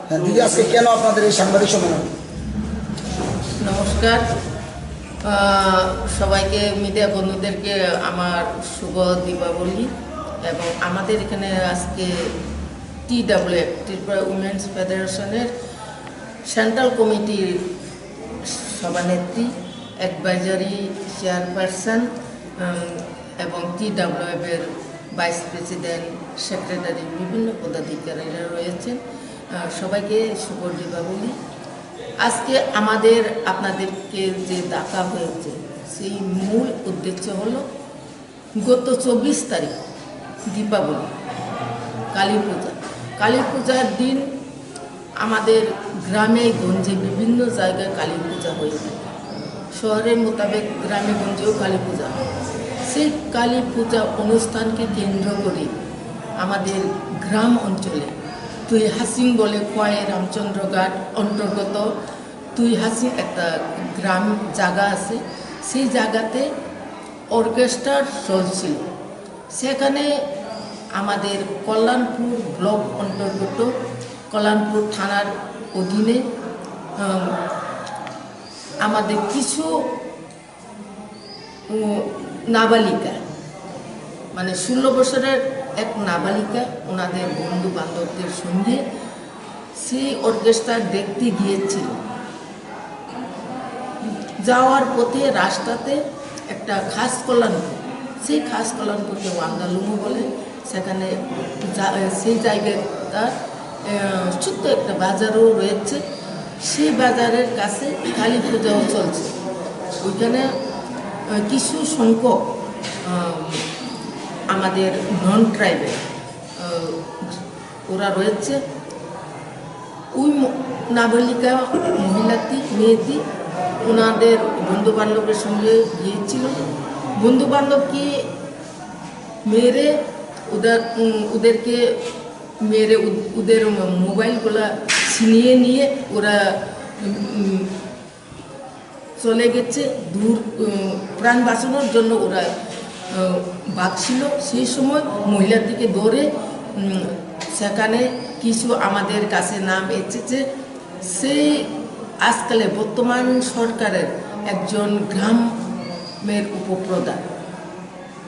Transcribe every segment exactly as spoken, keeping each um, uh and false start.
হ্যাঁ, দিদি, আজকে কেন আপনাদের এই সাংবাদিক সম্মেলন? নমস্কার। আহ, সবাইকে, মিডিয়া বন্ধুদেরকে আমার শুভ দীপাবলি। এবং আমাদের এখানে আজকে টিডাব্লিউএফ, ত্রিপুরা উইমেন্স ফেডারেশনের সেন্ট্রাল কমিটির সভানেত্রী, অ্যাডভাইজারি চেয়ারপারসন, উম, এবং টিডাব্লিউএফ এর ভাইস প্রেসিডেন্ট, সেক্রেটারি, বিভিন্ন পদাধিকারীরা রয়েছেন। আহ, সবাইকে শুভ দীপাবলি। আজকে আমাদের আপনাদেরকে যে ডাকা হয়েছে, সেই মূল উদ্দেশ্য হলো গত চব্বিশ তারিখ দীপাবলি, কালী পূজা। কালী পূজার দিন আমাদের গ্রামে গঞ্জে বিভিন্ন জায়গায় কালী পূজা হয়ে থাকে। শহরের মোতাবেক গ্রামে গঞ্জেও কালী পূজা হয়। সেই কালী পূজা অনুষ্ঠানকে কেন্দ্র করে আমাদের গ্রাম অঞ্চলে তুই হাসিং বলে খোয়াই রামচন্দ্রঘাট অন্তর্গত তুই হাসিং একটা গ্রাম জায়গা আছে, সেই জায়গাতে অর্কেস্ট্রার চলছিল। সেখানে আমাদের কল্যাণপুর ব্লক অন্তর্গত কল্যাণপুর থানার অধীনে, উম, আমাদের কিছু, উম, নাবালিকা, মানে ষোলো বছরের এক নাবালিকা ওনাদের বন্ধু বান্ধবদের সঙ্গে সেই অর্কেস্ট্রা দেখতে গিয়েছিল। যাওয়ার পথে রাস্তাতে একটা খাস কল্যাণপুর, সেই খাস কল্যাণপুরকে ওয়াঙ্গালুমু বলে, সেখানে যা-, সেই জায়গাটা, আহ, ছোট্ট একটা বাজারও রয়েছে। সেই বাজারের কাছে কালী পূজাও চলছে। ওইখানে, আহ, কিছু সংখ্যক, আহ, আমাদের নন ট্রাইবেল, আহ, ওরা রয়েছে। ওই ম-, নাবালিকা মহিলাটি, মেয়েটি ওনাদের বন্ধু বান্ধবের সঙ্গে গিয়েছিল। বন্ধু বান্ধবকে মেরে ওদের, উম, ওদেরকে মেরে ও-, ওদের মোবাইলগুলা ছিনিয়ে নিয়ে ওরা, উম, চলে গেছে দূর, উম, প্রাণ বাঁচানোর জন্য ওরা, উম, ভাগছিল। সেই সময় মহিলাটিকে ধরে, উম, সেখানে কিছু আমাদের কাছে নাম এসেছে, সেই আজকালে বর্তমান সরকারের একজন গ্রামের উপপ্রধান,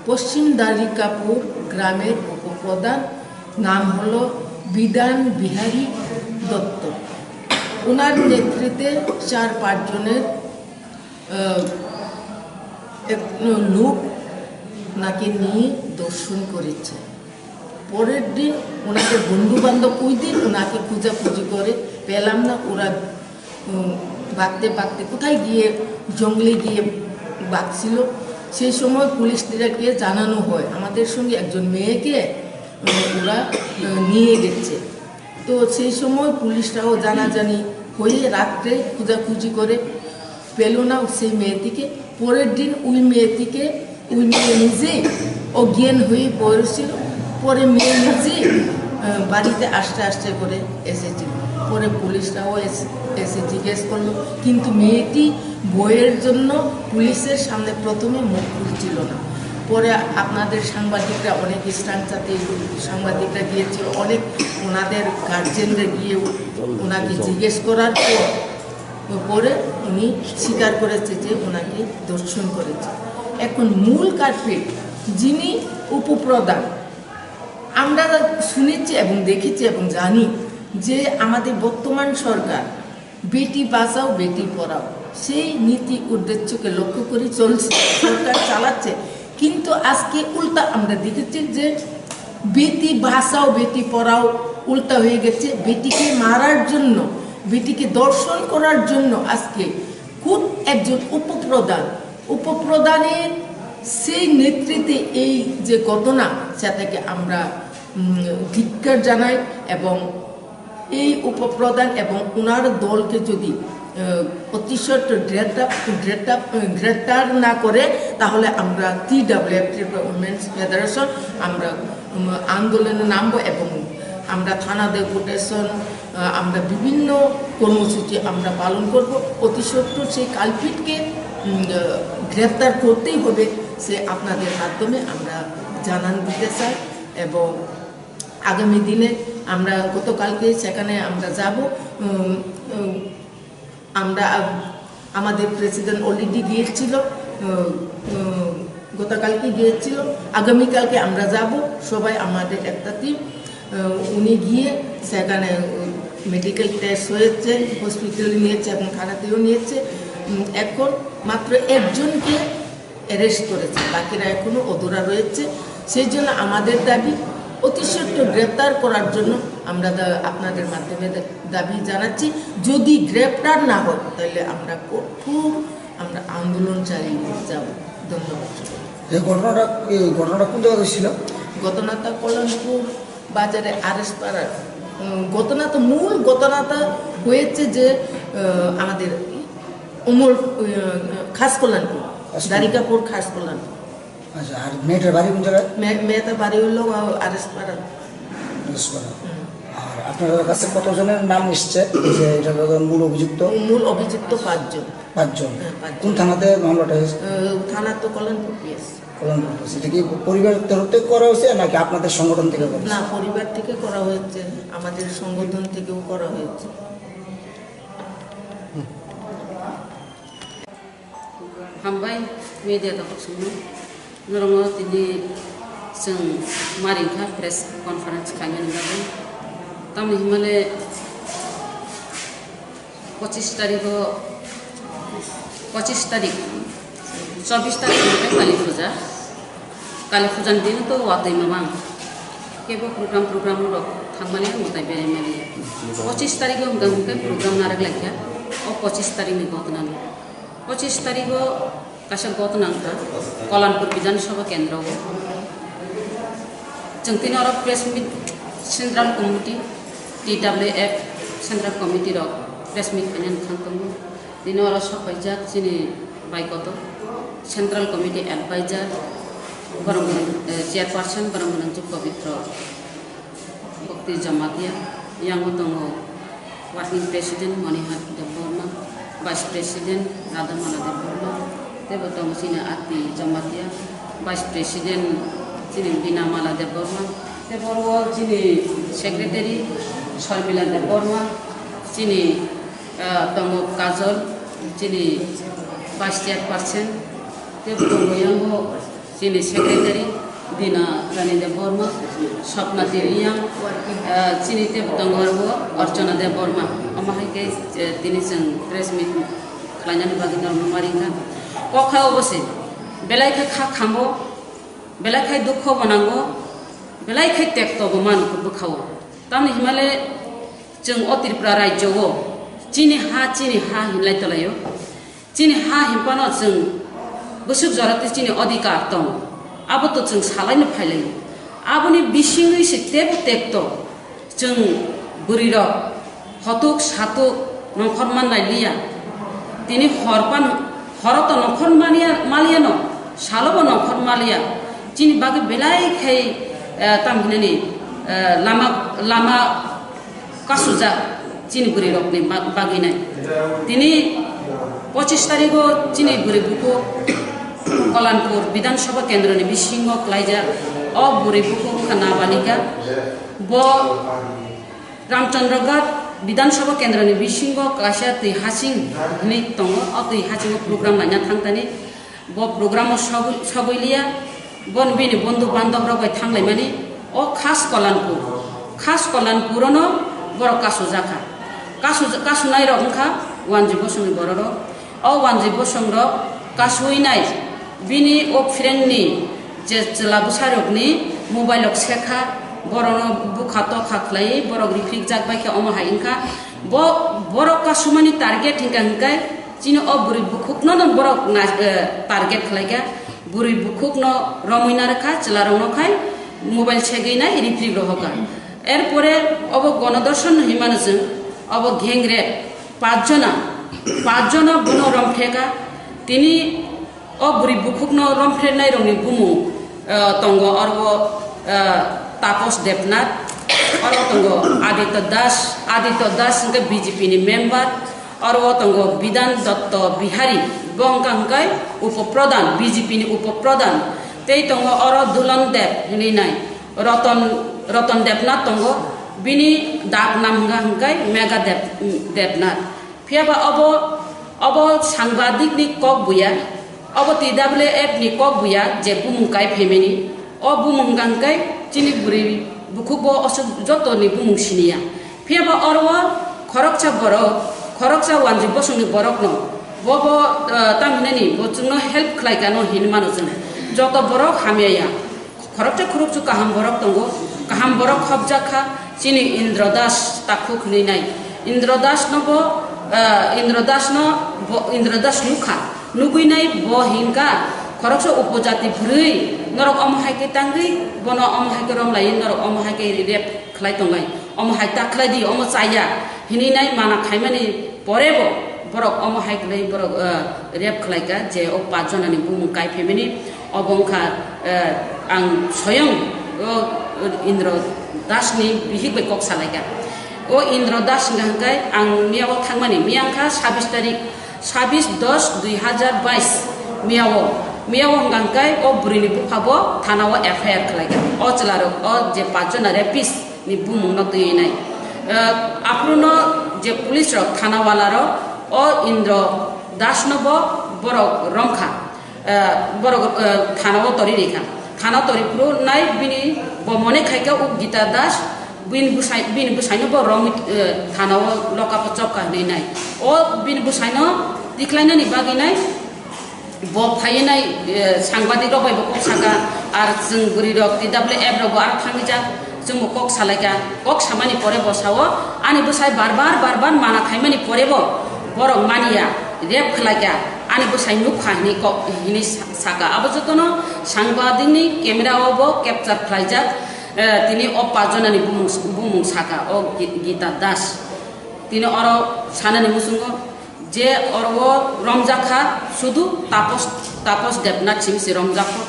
পশ্চিম দ্বারিকাপুর গ্রামের উপপ্রধান, নাম হলো বিধান বিহারী দত্ত। ওনার নেতৃত্বে চার পাঁচজনের, আহ, এক লোক ওনাকে নিয়ে দর্শন করেছে। পরের দিন ওনাকে বন্ধু বান্ধব, ওই দিন ওনাকে খোঁজাখুঁজি করে পেলাম না। ওরা, উম, বাঁকতে বাঁকতে কোথায় গিয়ে, জঙ্গলে গিয়ে বাঁকছিল। সেই সময় পুলিশদেরকে জানানো হয়, আমাদের সঙ্গে একজন মেয়েকে, উম, ওরা, উম, নিয়ে গেছে। তো সেই সময় পুলিশরাও জানাজানি হয়ে রাত্রে খোঁজাখুঁজি করে পেল না সেই মেয়েটিকে। পরের দিন ওই মেয়েটিকে, ওই মেয়ে নিজেই অজ্ঞান হয়ে পড়েছিল। পরে মেয়ে নিজেই, আহ, বাড়িতে আস্তে আস্তে করে এসেছিল। পরে পুলিশরাও এসে, এসে জিজ্ঞেস করলো, কিন্তু মেয়েটি ভয়ের জন্য পুলিশের সামনে প্রথমে মুখ খুলছিল না। পরে আপনাদের সাংবাদিকরা, অনেক স্টান জাতি সাংবাদিকরা গিয়েছিল, অনেক ওনাদের গার্জেনরা গিয়ে ওনাকে জিজ্ঞেস করার পর, পরে উনি স্বীকার করেছে যে ওনাকে ধর্ষণ করেছে। এখন মূল কালপ্রিট যিনি উপপ্রধান, আমরা শুনেছি এবং দেখেছি এবং জানি যে আমাদের বর্তমান সরকার বেটি বাঁচাও বেটি পড়াও সেই নীতি উদ্দেশ্যকে লক্ষ্য করে চলছে, সরকার চালাচ্ছে। কিন্তু আজকে উল্টা আমরা দেখেছি যে বেটি বাঁচাও বেটি পড়াও উল্টা হয়ে গেছে। বেটিকে মারার জন্য, বেটিকে ধর্ষণ করার জন্য আজকে খুদ একজন উপপ্রধান, উপপ্রধানের সেই নেতৃত্বে এই যে ঘটনা, সেটাকে আমরা, উম, ধিক্কার জানাই এবং এই উপপ্রধান এবং ওনার দলকে যদি, আহ, অতি সত্বর গ্রেপ্তার, গ্রেপ্তার, গ্রেপ্তার না করে, তাহলে আমরা টিডাব্লিউএফ, ত্রিপুরা উইমেন্স ফেডারেশন, আমরা, উম, আন্দোলনে নামবো এবং আমরা থানা ডেপুটেশন, আহ, আমরা বিভিন্ন কর্মসূচি আমরা পালন করব। অতি সত্বর সেই কালপ্রিটকে, উম, আহ, গ্রেপ্তার করতেই হবে, সে আপনাদের মাধ্যমে আমরা জানান দিতে চাই। এবং আগামী দিনে আমরা গতকালকে সেখানে আমরা যাব। উম, উম, আমরা, আহ, আমাদের প্রেসিডেন্ট অলরেডি গিয়েছিল, উম, উম, গতকালকে গিয়েছিল। আগামীকালকে আমরা যাব, সবাই আমাদের একটা টিম। উনি গিয়ে সেখানে মেডিকেল টেস্ট হয়েছে, হসপিটালে নিয়েছে এবং থানাতেও নিয়েছে। উম, এখন মাত্র একজনকে অ্যারেস্ট করেছে, বাকিরা এখনো অধরা রয়েছে। সেই জন্য আমাদের দাবি, অতি সত্বর গ্রেপ্তার করার জন্য আমরা দা-, আপনাদের মাধ্যমে দা-, দাবি জানাচ্ছি। যদি গ্রেপ্তার না হয়, তাহলে আমরা কঠোর, আমরা আন্দোলন চালিয়ে যাব। ধন্যবাদ। এই ঘটনাটা, এই ঘটনাটা কোন জায়গাতে ছিল? ঘটনাটা কল্যাণপুর বাজারে আরএস পাড়ার। উম, ঘটনা তো, মূল ঘটনাটা হয়েছে যে, আহ, আমাদের অমর, আহ, খাস কল্যাণপুর, খাস কল্যাণপুর। দারিকাপুর খাস কল্যাণপুর। আচ্ছা, আর মেয়েটার বাড়ি কোন জায়গায়? মে-, মেয়েটার বাড়ি হলো, আহ, আরএস পাড়া। আরএস পাড়া। হুম। আর আপনার কাছে কতজনের নাম এসছে যে এটা মূল অভিযুক্ত? মূল অভিযুক্ত পাঁচজন। পাঁচজন। হ্যাঁ, পাঁচজন। কোন থানাতে মামলাটা হয়েছে? আহ, থানা তো কল্যাণপুর পিএস। কল্যাণপুর পিএস। এটা কি পরিবারের তরফ থেকে করা হয়েছে নাকি আপনাদের সংগঠন থেকে করা হয়েছে? না, পরিবার থেকে করা হয়েছে, আমাদের সংগঠন থেকেও করা হয়েছে। Hambai media dakhuk songno. Norokno tini chwng mari wngkha press conference khaimani bagwi. Tamni hwnmale pochis tarikh o, pochis tarikh, chobbish tarikh hwnkhe Kali Puja. Kali Puja ni dino to watwi mamang. Kebo program, program rok thangmani, mwtai berai mani. Pochis tarikh o hwnkhe, hwnkhe program narwk laikha. O pochis tarikh ni ghotona no. Pochis tarikh o kaisa ghotona wngkha Kalanpur Bidhan Sabha Kendro o. Chwng tini oro press meet, Central Committee, T W F Central Committee rok press meet khainani thang tongo. Tini oro sok paijak chini bai kotor Central Committee Advisor, borok, eh, Chairperson borok Mwnangchuk Pabitra Bhakti Jamatia, yango tongo Working President Monihar Debbarma, Vice President Radhamala Debbarma, teibo tongo chini Ati Jamatia, Vice President chini Binamala Debbarma, teibo oro chini Secretary Sharmila Debbarma, chini, ah, tongo Kajol, chini Vice Chairperson, teibo tongo yango chini secretary Dina Rani Debbarma, Swapna Debiyang, ah, chini teibo tongo aro Archana Debbarma. Omo hai khe, eh, tini chwng press meet khlainani bagwi norokno mari kha. Kok kha obo se, belai khe kha khambo, belai khe dukho bo nango, belai khe tekto bo mano bwkhao. Tamni hwnmale chwng o Tripura rajyo o chini ha, chini ha hinlai tolaio. Chini ha hinphano chwng bwswk jora twi chini odhikar tongo, abo to chwng salaino phailaio. Aboni bisingwi se tebo tekto chwng bwrwirok hotuk satuk nongkhor manlai liya. Tini hor pan, horo to nongkhor maliya, maliyano, salo bo nongkhor maliya. Chini bagwi belai khai, eh, tam hinani, eh, lama, lama kasujak chini bwrwi rokni ba-, bagwi nai. Tini pochis tarikh o chini bwrwi bukhuk Kalanpur Bidhan Sabha Kendroni bisingo klaijak o bwrwi bukhuk wngkha Nabalika. Bo Ramchandra Ghat Bidhan Sabha Kendroni bisingo kaisa twi hasing hinwi tongo, o twi hasingo program laina thangtani. Bo program o sogwi, sogwi liya, bon bini bondhu bandhab rok bai thanglaimani, o khas Kalanpur, khas Kalanpur ono borok kasujakha. Kasu-, kasunai rok wngkha Wanji Bosongni borok rok. O Wanji Bosong rok kasuinai bini o friend ni je chwla bwsai rokni mobile rok sekha, borokno bukha tokha khlaiwi borok riphrikjak bai khe omo hai wngkha. Bo, borok kasumani target hinkha hinkhe, chini o bwrwi bukhukno no borok na-, eh, target khlaikha, bwrwi bukhukno romwi narwkha, chwlarokno khai mobile segwi nai riprik rohorkha. Erpore obo gonodorshan no hinmano chwng, obo gang rape, pachjona, pachjona bono romphrekha, tini o bwrwi bukhukno romphreknai rokni bumung, eh, tongo oro, eh, Tapos Debnath, oro tongo Aditya Das, Aditya Das hwnkhe B J P ni member, oro tongo Bidhan Dotto Bihari, bo wngkha hwnkhe Upo Pradhan, B J P ni Upo Pradhan, tei tongo oro Dulon Deb hinwi nai, Roton, Roton Debnath tongo, Bini dak nam hwnka hwnkhe Mega Dev-, Devnath. Phiya ba obo, obo sangbadik ni kok buya, obo T W F ni kok buya je bumung kai phaimani. O bumung hwnkha hwnkhe chini bwrwi bukhuk bo osuk joto ni bumung siniya. Phiya ba oro o khoroksa borok, khoroksa wanjwi bosongni borokno bo bo, eh, tamhinani bo chwngno help khlai kha no hinwi mano chwng. Joto borok hamya ya. Khoroksa khoroksa kaham borok tongo, kaham borok khopjak kha, chini Indra Das takhuk hinwi nai. Indra Das no bo, eh, Indra Das no bo, Indra Das nukha. Nugwi nai bo hinkha, khoroksa upojati bwrwi, norok omo hai khe tangwi, bono omo hai khe romlaiwi, norok omo hai khe rep khlai tongnai, omo hai ta khlai di, omo chaya hinwi nai mana khaimani pore bo borok omo hai khlai borok, eh, rep khlai kha je o pach jona ni bumung kai phaimani obo wngkha, eh, ang soyong o Indra Das ni bihik bai kok salai kha. O Indra Das wngkha hwnkhe ang miya o thangmani, miya wngkha sabis tarik, sabis dos dui hazar bais miya o, miya o wngkha hwnkhe o bwrwi ni bupha bo thana o F I R khlai kha. O chwla rok o je pach jona rapist ni bumung no twi nai. Eh, aphuru no je police rok thana wala rok o Indra Das no bo borok romkha, eh, borok, eh, thana o tori rikha. Thana tori phuru nai bini bo mone khaikha o Gita Das bini bwsai, bini bwsai no bo romwi, eh, thana o lock up o chopkha hinwi nai. O bini bwsai no tikhlai nani bagwi nai Bo phaiwi nai, eh, sangbadik rok bai bo kok saka, ar chwng bwrwi rok T W F rok bo aro thangwi jak, chwng bo kok salaikha, kok samani pore bo sao, ani bwsai bar bar, bar bar mana khaimani pore bo borok maniya, rape khlaikha, ani bwsai nukha hinwi kok, hinwi sa-, saka. Abo jotono sangbadik ni camera o bo capture khlaijak, eh, tini o pach jona ni bumung, bumung saka, o Gi-, Gita Das. Tini oro sanani muchungo, je oro o romjak kha, sudu Tapos, Tapos Debnath simi se romjak kho.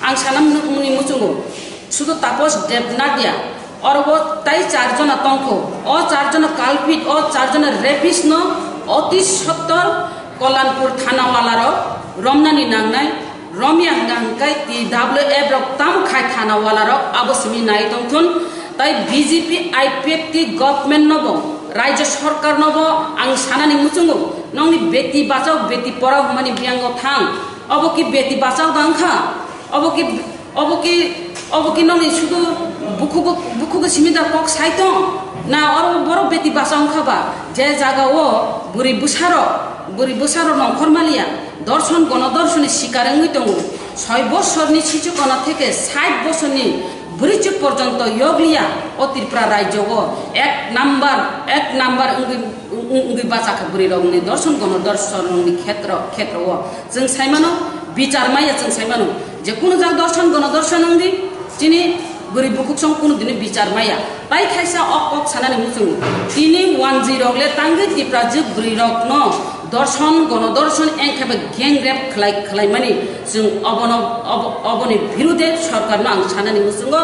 Ang sana mwnwi muchungo, sudu Tapos Debnath ya, oro o tai char jona tong kho. O char jona culprit, o char jona rapist no oti sottor Kollanpur thana wala rok romnani nangnai. Romya hwnka hwnkhe T W F rok tamo khai thana wala rok abo simi nai tongthun. Tai B J P I P F T government no bo, Rajya Sarkar no bo ang sanani muchungo, nongni beti bachao, beti porao hwnmani biyango thang. Obo ki beti bachao da wngkha? Obo ki, obo ki, obo ki nongni sudu bukhugo, bukhugo simi da kok sai tong? Na oro borok beti bachao wngkha ba? Je jaga o bwrwi bwsarok, bwrwi bwsarok nongkhor maliya. Dorson gonodorsoni sikar wngwi tongo. Soi bosorni sichukona theke sait bosorni bwrwichuk porjonto yokliya o Tripura rajyo o ek number, ek number wngwi, wng-, wngwi bachakha bwrwirokni dorson gonodorsonni khetro, khetro o. Chwng saimano, bichar maya chwng saimano. Je kunu jak dorson gonodorsonni chini bwrwi bukhuk song kunu dini bichar maya. Tai thaisa o kok sanani muchungo. Tini wanjwi rok le tangwi Tiprajwk bwrwi rok no dorson, gono dorson, engkhe ba gang rape khlai, khlaimani chwng obono, obo-, oboni birude sorkar no ang sanani muchungo.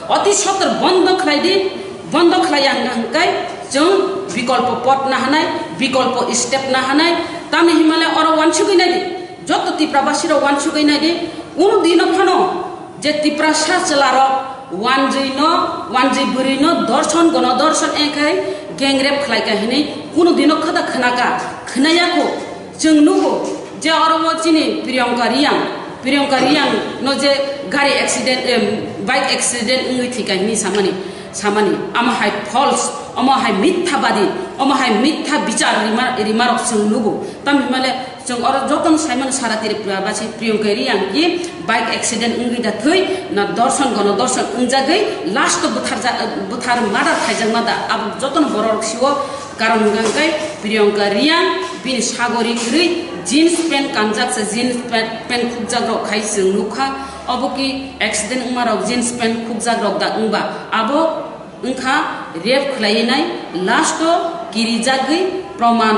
Oti sotor bondo khlai di, bondo khlai ya hwnka hwnkhe chwng bikolpo pot na hanai, bikolpo step na hanai, tamni himale oro wansugwi nai di. Joto Tiprabasi rok wansugwi nai di, unu dino phano je Tiprasa chwla rok wanjwi no, wanjwi bwrwi no dorson gono dorson engkhai gang rape khlai kha hinwi kunu dino khada khna kha, khna ya kho. Chwng nugo je oro o chini Priyanka Riyang, Priyanka Riyang no je gari accident, em, bike accident wngwi thwi kha hinwi samani, samani, amo hai false, omo hai mithabadi, omo hai mitha bichar rima, rima rok chwng nugo. Tamni hwnmale chwng oro jotono saimano sara Tripura basi Priyanka Riyang ki bike accident wngwi da thwi na dorson gono dorson wngjagwi last o bwthar ja-, bwthar murder khaijak ma da abo jotono borok rok siwo karon hwnka hwnkhe Priyanka Riyang bini sagori kwrwi jeans pant kanjak se jeans pant, pant khukjak rok khai chwng nukha obo ki accident wngma rok jeans pant khukjak rok da wngba abo wngkha rape khlaiwi nai, last o kirijagwi proman,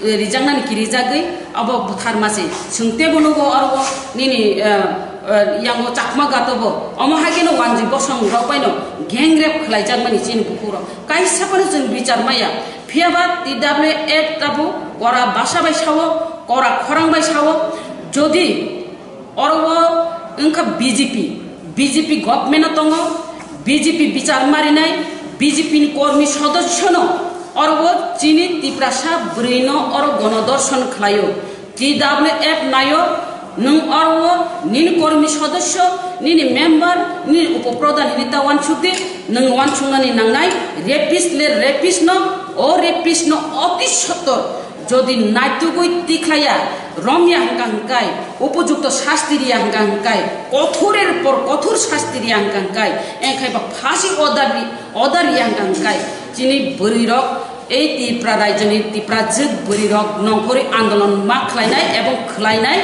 eh, rijaknani kirijagwi abo bwtharma se. Chwng teibo nugo oro o nini, eh, eh, yango Chakma gato bo. Omo hai kheno wanjwi bosong rok bai no gang rape khlaijakmani chini bukhuk rok. Kaisa phano chwng bichar maya. Phiya ba T W F tabuk kora basa bai sao, kora khorang bai sao. Jodi Oro o wngkha B J P, B J P government o tongo, B J P bichar marinai, B J P ni kormi sodosyono oro chini Tiprasa bwrwino oro gonodorshan khlaio. T W F naio, nwng oro nini kormi sodosyo, nini member, nini upoprodhan hinwi ta wansukdi, nwng wansuknani nangnai, rapist le rapist no, o rapist no oti sottor. Jodi naitugwi tikhlaiya, romya hwnkha hwnkhe, upojukto sasti riya hwnkha hwnkhe, kothorer por kothor sasti riya hwnkha hwnkhe, enkhai ba phasi order ri-, order riya hwnkha hwnkhe, chini bwrwirok, ei Tipra raijo ni Tipra jwk bwrwirok nongkhorwi andolon ma khlainai ebong khlainai.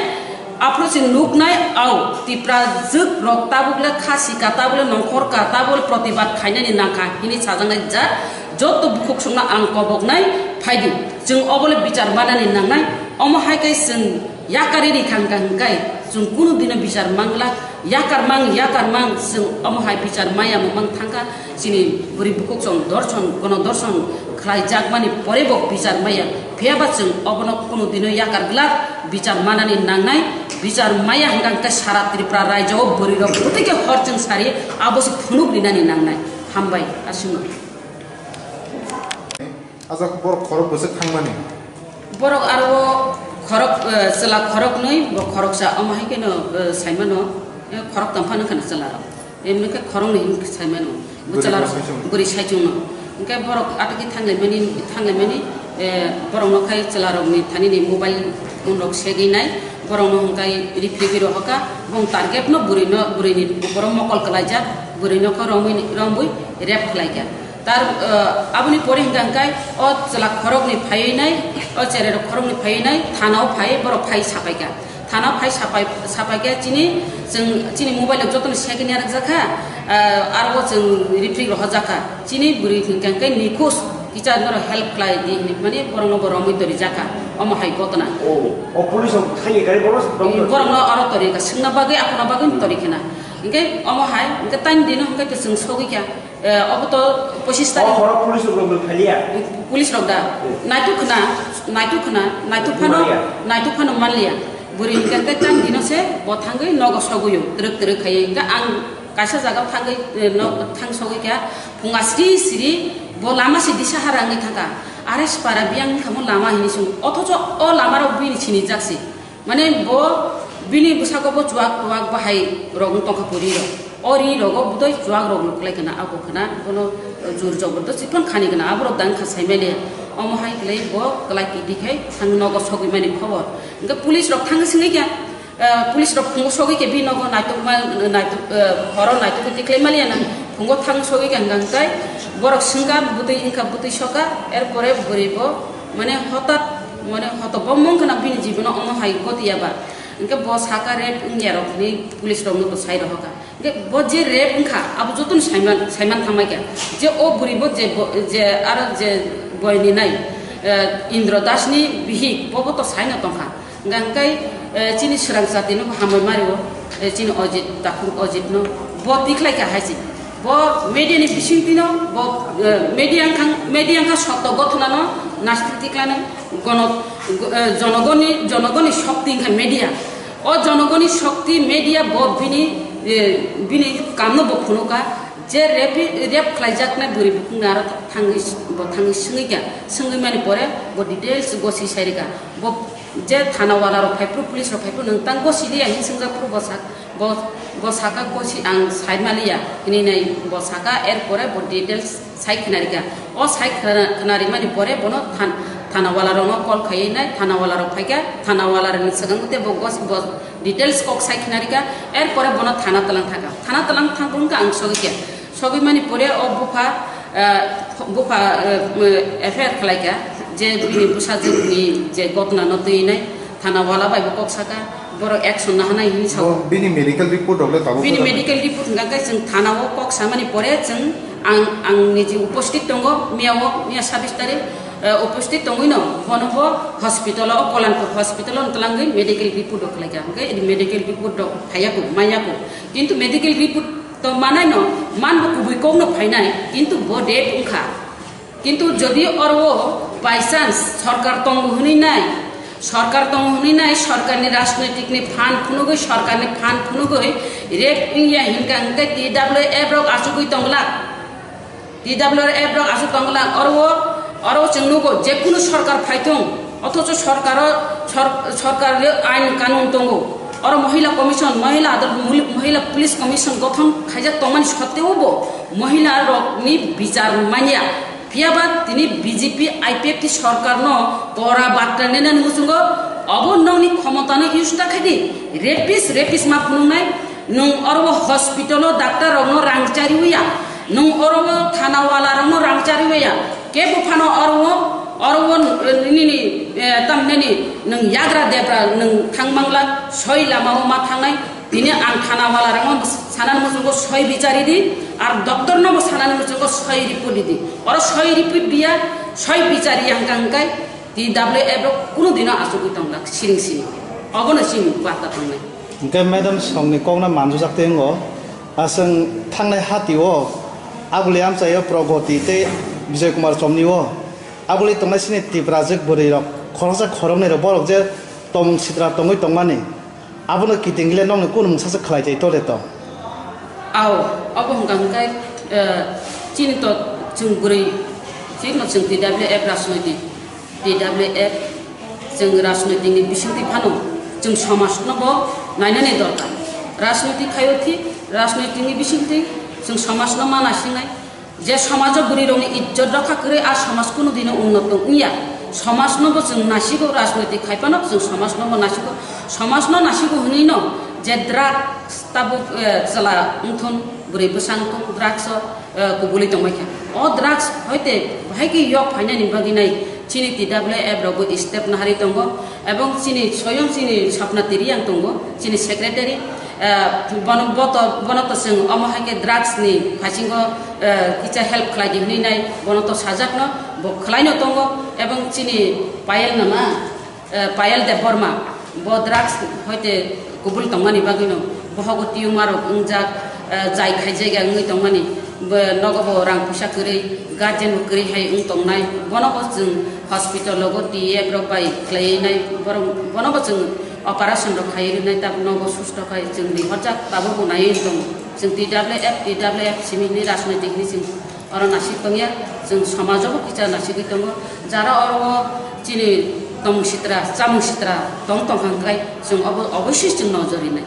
Aphuru se nuknai au, Tipra jwk rok tabuk le kha sika, tabuk le nongkhor ka, tabuk le protibad khainani nangkha hinwi sajaknai jat joto bukhuk songno ang koboknai phaidi. Chwng obo le bichar manani nangnai, omo hai khe chwng yakarwi rikha hwnkha hwnkhe chwng kunu dino bichar mangla, yakar mang, yakar mang, chwng omo hai bichar maya mung mang thangkha. Chini bwrwi bukhuk chwng dorson, gono dorson khlai jakmani pore bo bichar maya. Phiya ba chwng obono kunu dino yakar glak, bichar manani nangnai, bichar maya hwnkha hwnkhe sara Tripura raijo o bwrwi rok bwtwi khe hor chwng sari abo se phunuk rinani nangnai. Hambai, aswkno. Ajak borok khorok bwswk thangmani. Borok aro khorok, eh, chwla khoroknwi, bo khoroksa, omo hai kheno, eh, saimano, eh, khorok tongphano kheno chwla rok. Emni khe khoroknwi hinwi saimano. Bo bwrwi chwla rok saichung. Bwrwi saichungno. Hwnkhe borok atwkhe thanglaimani, thanglaimani, eh, borokno khai chwla rokni thanini mobile phone rok segwi nai, borokno hwnkhe ripri rok hoka, bong target no bwrwino, bwrwini borok mokol kwlaijak, bwrwino khe romwi, romwi rape khlaikha. Tar, eh, aboni pore hwnkha hwnkhe o chwla khoroknwi phaiwi nai, o cherai rok khoroknwi phaiwi nai, thana o phai borok phai sapaikha. Thana o phai sapai, sapaikha chini, chwng chini mobile rok jotono second year jakha, eh, aro bo chwng ripri rohorjakha. Chini bwrwi hwnkha hwnkhe nikhos, kicha norok help khlai di hinwi mani borokno bo romwi torijakha. Omo hai gotona. O, o police rok thangwi gari borok rok? Borokno oro torikha, swngna bagwi, aphano bagwi torikhana. Hwnkhe omo hai, hwnkhe tani dino hwnkhe chwng sogwikha. Eh, obo to pochis tarik. O horo police rok rok phaliya? Police rok da. Hmm. Naituk khna, naituk khna, naituk phano, maliya. Naituk phano manliya. Bwrwi hwnkhe tei tang dino se bo thangwi nogo sogwi o, twrwk twrwk khaiwi. Hwnkhe ang kaisa jaga o thangwi, eh, no, thang sogwi kha, phunga sri sri bo lama se disa harangwi thangkha. Are se para biyang wngkha mo lama hinwi swngo. Othocho o lama rok bini sinijak se. Mane bo bini bwsako bo chuwak tuwak bahai rok wng tongkha puri rok. O ri rogo bwtwi chuwak rok nuk lai kana abo kana bono jur jobordosti phano khani kana aborok dang kha saimali. Omo hai khlai bo kwlai titi khai thang nogo sogwi mani khobor. Hwnkhe police rok thang swngwi kha, eh, police rok phungo sogwi khe bini nogo naitok ma, naitok, eh, horo naitok twi khlai mali ya na. Phungo thang sogwi kha hwnkha hwnkhe borok swngkha bwtwi wngkha bwtwi soka erpore bwrwi bo Mane hotat, mane hoto bomong khna bini jibono omo hai goti ya ba. Hwnkhe bo saka rape wngya rok hinwi police rokno bo sai rohor kha. Hwnkhe bo je rape wngkha, abo jotono saiman, saiman thangbai kha. Je o bwrwi bo je bo, je aro je boyni nai, eh, Indra Das ni bihik, bo bo to saino tongkha. Hwnkhe, eh, chini swrang jatino bo hambai mario, eh, chini Ojit, takhuk Ojitno bo tikhlai kha hai se. Bo media ni bisingtwi no bo, eh, media wngkha, media wngkha sotto gothona no nastik tikla nai gono, eh, jonogoni, jonogoni shokti wngkha media. O jonogoni shokti media bo bini, eh, bini kamno bo phunuka je rape, rape khlaijaknai bwrwi bukungni aro thangwi, bo thangwi swngwi kha. Swngwi mani pore bo details gosi sai rwkha. Bo je thana wala rok phaiphuru, police rok phaiphuru, nwng tang gosi liya hin swngjak phuru bo sak. Bo, bo saka kosi ang sai maliya hinwi nai bo saka, erpore bo details sai khna rikha. O sai khna, khna rimani pore bono than-, thana wala rokno call khaiwi nai, thana wala rok phaikha, thana wala rokni swkang tei bo gos-, bo details kok sai khna rikha, erpore bono thana twlang thangkha. Thana twlang thang phuru wngkha ang sogwi khe. Sogwi mani pore o bupha, eh, bupha, eh, F I R khlaikha je bini bwsajwkni je gotna no twi nai. Thana wala bai bo kok saka, borok action nahanai hinwi sao. Bo bini medical report rok le tabuk Bini kwtal. Medical report hwnkha khe chwng thana o kok samani pore chwng ang, ang niji uposthit tongo, miya o, miya sabis tarik, eh, uposthit tongwi no bono bo hospital o, Kalanpur hospital o twlangwi medical report rok khlaikha. Hwnkhe medical report rok phaiya ko, manya ko. Kintu medical report to manai no, man bo kubui kok no phainai, kintu bo rape wngkha. Kintu jodi oro by chance sorkar tongo hwnwi nai, sorkar tongo hwnwi nai, sorkarni rajnoitikni phan phunugwi, sorkarni phan phunugwi rape wngya hinkha, hwnkhe T W F rok achugwi tongla. T W F rok aswk tongla, oro, oro chwng nugo, je kunu sorkar phaithung, othocho sorkaro, sor-, sorkar ain kanun tongo. Oro Mohila Commission, Mohila Adal, Mohila Police Commission gothon khaijak tongmani sotteo bo Mohila rokni bichar manya. Phiyaba tini B J P I P F T sorkarno kora batra nenani muchungo, obo nokni khomotano use ta khaidi, rapist, rapist ma phunuknai, nwng oro hospital o doctor rokno rang chariwi ya, nwng oro thana wala rokno rang chariwi ya, kebo phano oro, oro, eh, nini, eh, tamneni nwng yagra debra nwng thang mangla, soi lama o ma thangnai. Tini ang thana wala rokno sanani muchungo soi bichari di, ar doctor no bo sanani muchungo soi report di di. Oro soi report diya, soi bichari yang kangkai, T W F rok kunu dino achugwi tongla siring sini. Obono chini bata tongnai. Hingke madam songni kokno manjujak tei wngo, aswng thangnai hati o abuli amchai o Pragoti tei Bijoy Kumar Chomni o abuli tongnai sini Tiprajwk bwrwi rok khoroksa khoroknwi rok borok je tomung sitra tongwi tongmani. Abono kiting le nokni kunu mungsa se khlai chai tole to. Ao, obo hwnka hwnkhe, eh, chini to chwng bwrwi, chini to chwng T W F rajnoitik, T W F chwng rajnoitik ni bisingtwi phano chwng somaj no bo nainani dorkar. Rajnoitik khaio thik, rajnoitik ni bisingtwi chwng somaj no ma naisingnai. Je somajo bwrwi rokni ijjot rokha kwrwi, a somaj kunu dino unnoto wngya. Somaj no bo chwng nasigo, rajnoitik khai phano chwng somaj no bo nasigo. Somaj no nasigo hwnwi no je drugs tabuk, eh, chwla wngthun, bwrwi bwsa wngthun, drugs o, eh, kubulwi tongbai kha. O drugs hoite bahai khe yok phainani bagwi nai chini T W F rok bo step naharwi tongo, ebong chini soyong chini Sapna Tiriang tongo, chini secretary. Eh, bono, boto, bono to chwng omo hai khe drugs ni phasingo, eh, kisa help khlai di hwnwi nai, bono to sajak no, bo khlai no tongo, ebong chini Payel nama, eh, Payel Debbarma, bo drugs hoite kubul tongmani bagwi no, bohogo tumor rok wngjak, eh, jai khai jaiga wngwi tongmani, bo nogo bo rang puisa kwrwi, guardian bo kwrwi hai wng tongnai, bono bo chwng hospital logo T F rok bai khlaiwi nai, borok, bono bo chwng operation rok khai rwnai, tabuk nogo susto khai chwng lihorjak, tabuk bo naiwi tongo. Chwng T W F, T W F simi hwnwi rajnoitik hwnwi chwng oro nasik tongya, chwng somajo bo kisa nasigwi tongo. Jara oro o chini tomung sitra, chamung sitra tong tongkha hwnkhe chwng obo oboisoi chwng nojor rinai.